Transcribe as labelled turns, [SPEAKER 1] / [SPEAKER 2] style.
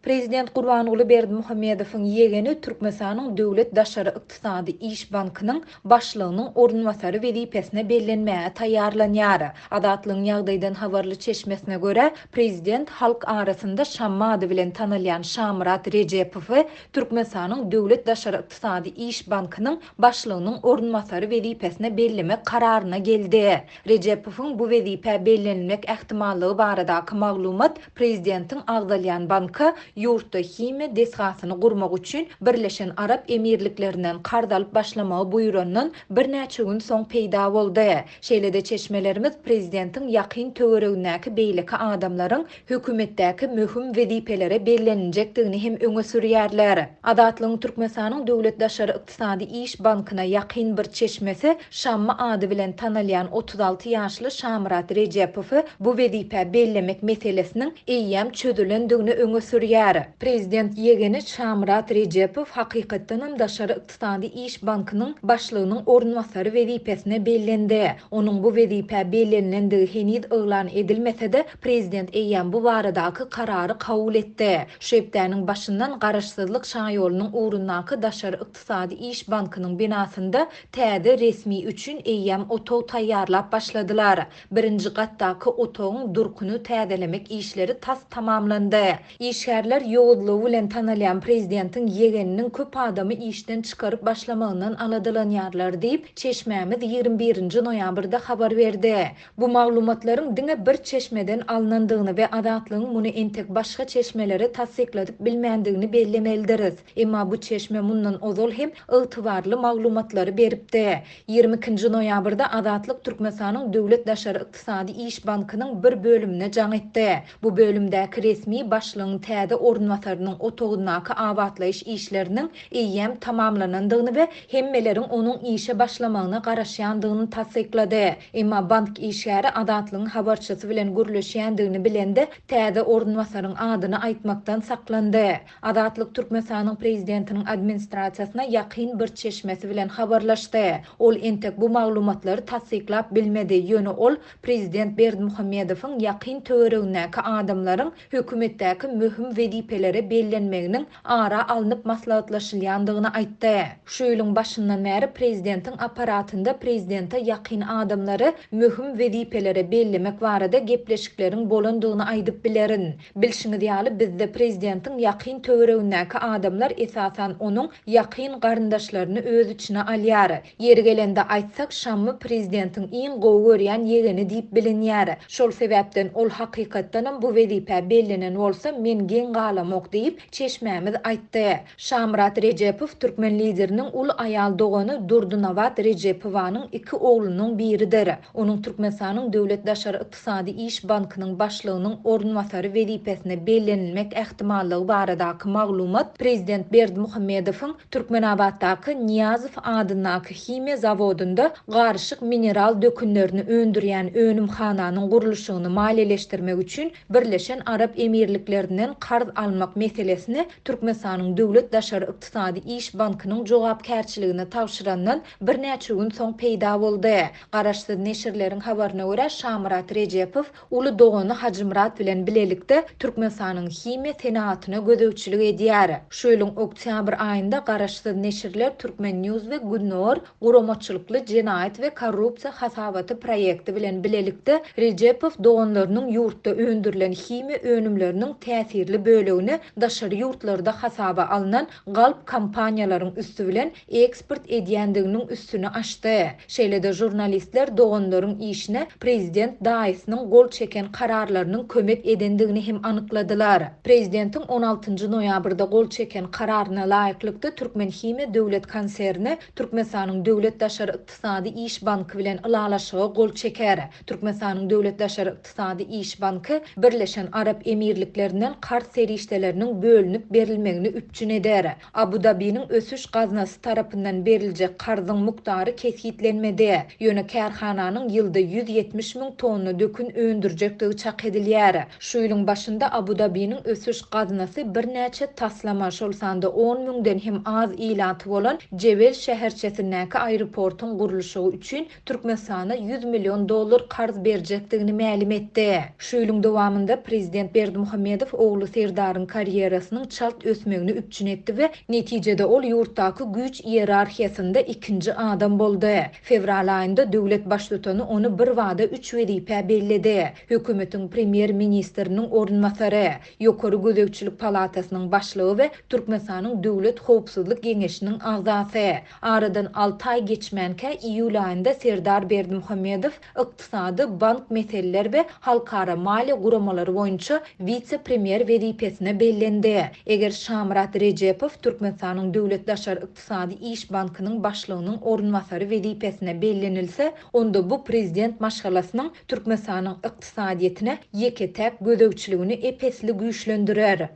[SPEAKER 1] Prezident Gurbanguly Berdimuhamedowyň ýegeni Türkmenistanyň Döwlet daşary ykdysady iş bankynyň başlygynyň orunbasary wezipesine bellenmäge taýýarlanýar. Azatlygyň ýagdaýdan habarly çeşmesine görä, prezident halk arasynda Şammy ady bilen tanalýan Şamyrat Rejepowy Türkmenistanyň Döwlet daşary ykdysady iş bankynyň başlygynyň orunbasary wezipesine bellemek kararyna geldi. Rejepowyň bu wezipä bellenilmek ähtimallygy baradaky maglumat prezidentiň agzalýan banka ýurtda himiýa desgasyny gurmak üçin Birleşen Arap Emirliklerinden karz alyp başlamagy buýrandan birnäçe gün soň peýda boldy. Şeýle-de çeşmelerimiz prezidentiň ýakyn töweregindäki beýleki adamlaryň hökümetdäki möhüm wezipelere belleniljekdigini hem öňe sürýärler. Azatlygyň Türkmenistanyň Döwlet daşary ykdysady iş bankyna ýakyn bir çeşmesi Şammy ady bilen tanalýan 36 ýaşly Şamyrat Rejepowy bu wezipä bellemek meselesiniň eýýäm çözülendigini öňe sürýär. Prezident ýegeni Şamyrat Rejepow hakykatdanam daşary ykdysady iş bankynyň başlygynyň orunbasary wezipesine bellendi. Onuň bu wezipä bellenilendigi heniz yglan edilmese-de, prezident eýýäm bu baradaky karary kabul etdi. Şu hepdäniň başyndan Garaşsyzlyk şaýolunyň ugrundaky Daşary ykdysady iş bankynyň binasynda täze resmi üçin eýýäm otag taýýarlap başladylar. Birinji gatdaky otagyň durkuny täzelemek işleri tas tamamlandy. Işgärler ýowuzlygy bilen tanalýan prezidentiň ýegeniniň köp adamy işden çykaryp başlamagyndan aladalanýarlar diýip, çeşmämiz 21 nji noýabrda habar berdi. Bu maglumatlaryň diňe bir çeşmeden alnandygyny we Azatlygyň muny entek başga çeşmelere tassykladyp bilmändigini bellemelidiris. Emma bu çeşme mundan ozal hem ygtybarly maglumatlary beripdi. 22 nji noýabrda Azatlyk Türkmenistanyň Döwlet daşary ykdysady iş bankynyň bir bölümine jaň etdi. Bu bölümdäki resmi başlygyň täze orunbasarynyň otagyndaky abatlaýyş işleriniň eýýäm tamamlanandygyny we hemmeleriň onuň işe başlamagyna garaşýandygyny tassyklady. Emma bank işgäri Azatlygyň habarçysy bilen gürleşýändigini bilende, täze orunbasaryň adyny aýtmakdan saklandy. Azatlyk Türkmenistanyň Prezidentiniň administrasiýasyna ýakyn bir çeşmesi bilen habarlaşdy. Ol entek bu maglumatlary tassyklap bilmedi, ýöne ol Prezident Berdimuhamedowyň ýakyn töweregindäki adamlaryň hökümetdäki möhüm wezipelere bellenmeginiň ara alnyp maslahatlaşylýandygyny aýtdy. Şu ýylyň başyndan bäri prezidentiň apparatynda prezidente ýakyn adamlary möhüm wezipelere bellemek barada gepleşikleriň bolandygyny aýdyp bilerin. Bilşiňiz ýaly, bizde prezidentiň ýakyn töweregindäki adamlar esasan onuň ýakyn garyndaşlaryny öz içine alýar. Ýeri gelende aýtsak, Şammy prezidentiň iň gowy görýän ýegeni diýip bilinýär. Şol sebäpden ol hakykatdanam bu wezipä bellenen bolsa, men geň galamok diýip, çeşmämiz aýtdy. Şamyrat Rejepow türkmen Lideriniň uly aýal dogany Durdynabat Rejepowanyň iki oglunyň biridir. Onuň Türkmenistanyň Döwlet daşary ykdysady iş bankynyň başlygynyň orunbasary wezipesine bellenilmek ähtimallygy baradaky maglumat prezident Berdimuhamedowyň Türkmenabatdaky Nyýazow adyndaky himiýa zawodynda garyşyk mineral dökünlerini öndürýän önümhananyň gurluşygyny maliýeleşdirmek üçin Birleşen Arap Emirliklerinden karz almak meselesini Türkmenistanyň Döwlet daşary ykdysady iş bankynyň jogapkärçiligine tabşyrandan birnäçe gün soň peýda boldy. Garaşsyz neşirleriň habaryna görä, Şamyrat Rejepow uly dogany Hajymyrat bilen bilelikde Türkmenistanyň himiýa senagatyna gözegçilik edýär. Şu ýylyň oktýabr aýynda garaşsyz neşirler Turkmen News we Gündogar guramaçylykly jenaýat we korrupsiýa hasabaty proýekti bilen bilelikde Rejepow doganlarynyň ýurtda öndürilen himiýa önümleriniň täsirli bölegini daşary ýurtlarda hasaba alnan galp kompaniýalaryň üsti bilen eksport edýändiginiň üstüni açdy. Şeýle-de žurnalistler doganlaryň işine prezident daýysynyň gol çeken kararlarynyň kömek edendigini hem anykladylar. Prezidentiň 16 njy noýabrda gol çeken kararyna laýyklykda Türkmenhimiýa döwlet konserni Türkmenistanyň Döwlet daşary ykdysady iş banky bilen ylalaşyga gol çeker. Türkmenistanyň Döwlet daşary ykdysady iş banky Birleşen Arap Emirliklerinden karz serişdeleriniň bölünip berilmegini üpjün eder. Abu-Dabiniň ösüş gaznasy tarapyndan beriljek karzyň mukdary kesgitlenmedi. Ýöne kärhananyň ýylda 170 müň tonna dökün öndürjekdigi çak edilýär. Şu ýylyň başynda Abu-Dabiniň ösüş gaznasy birnäçe taslama, şol sanda on müňden hem az ilaty bolan Jebel şäherçesindäki aeroportuň gurluşygy üçin Türkmenistana 100 million dollar karz berjekdigini mälim etdi. Şu ýylyň dowamynda prezident Berdimuhamedow ogly Serdar. Serdaryň karýerasynyň çalt ösmegini üpjün etdi we netijede ol ýurtdaky güýç iýerarhiýasynda ikinji adam boldy. Fewral aýynda döwlet baştutany ony birbada üç wezipä belledi, hökümetiň premýer-ministriniň orunbasary, Ýokary gözegçilik palatasynyň başlygy we Türkmenistanyň Döwlet howpsuzlyk geňeşiniň agzasy. Aradan alty aý geçmänkä, iýul aýynda Serdar Berdimuhamedow ykdysady, bank meseleler we halkara maliýe guramalary boýunça wise-premýer wezipesine bellendi. Eger Şamyrat Rejepow Türkmenistanyň Döwlet daşary ykdysady iş bankynyň başlygynyň orunbasary wezipesine bellenilse, onda bu prezident maşgalasynyň Türkmenistanyň ykdysadyýetine ýeke-täk gözegçiligini ep-esli güýçlendirer.